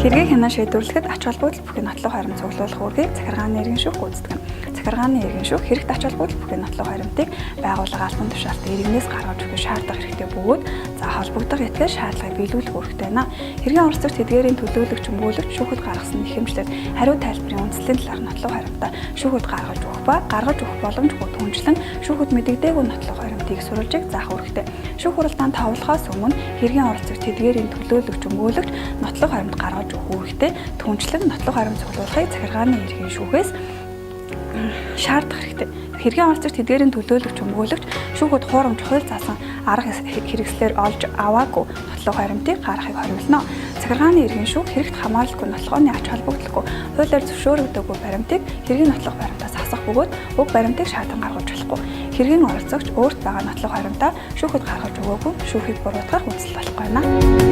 Хэргийг хянан шийдвэрлэхэд ач холбогдол бүхий нотлох харимт цуглуулах үүргийг захиргааны иргэн шүүх гүйцэтгэв. Захиргааны иргэн шүүх хэрэгт ач холбогдол бүхий нотлох харимтыг байгууллага албан тушаалтай иргэнээс гаргаж өгөх шаардах хэрэгтэй бөгөөд за холбогдох этгээр шаардлагыг биелүүлэх үүрэгтэй байна. Хэргийн оролцогч тэдгээрийн төлөөлөгч, өмгөөлөгч шүүхэд гаргасан нэхэмжлэл хариу тайлбарын үндслийн талаар нотлох харимтаа шүүхэд гаргаж өгөх ба гаргаж өгөх боломжгүй түншлэн шүүхэд мэдэгдээгүй нотлох харимтыг сурвалжийг заах үүрэгтэй. Шүүх хуралдаанд товлохоос өмнө хэргийн оролцогч тэдгээрийн төлөөлөгч, өмгөөлөгч нотлох харимт гаргаж өгөх үүрэгтэй түншлэн нотлох харимт цуглуулахыг захиргааны эрхийн шүүхээс шаардах хэрэгтэй. Хэргийн оролцогч тэдгээрийн төлөөлөгч, өмгөөлөгч шүүхэд хуурамч хууль заасан арга хэрэгслээр олж аваагүй нотлох харимтыг гаргахыг хориглоно. Захиргааны иргэн шүүх хэрэгт хамааралгүй нотлохооны ач холбогдолгүй хуулиар зөвшөөрөгдөөгүй баримтыг хэргийн нотлох баримтаас хасах бөгөөд уг баримтыг шаадан гаргуулж болохгүй. Хэргийн оролцогч өөрт байгаа нотлох харимтаа шүүхэд гаргаж өгөөгүй шүүхийг буруутгах үзэл болохгүй байна.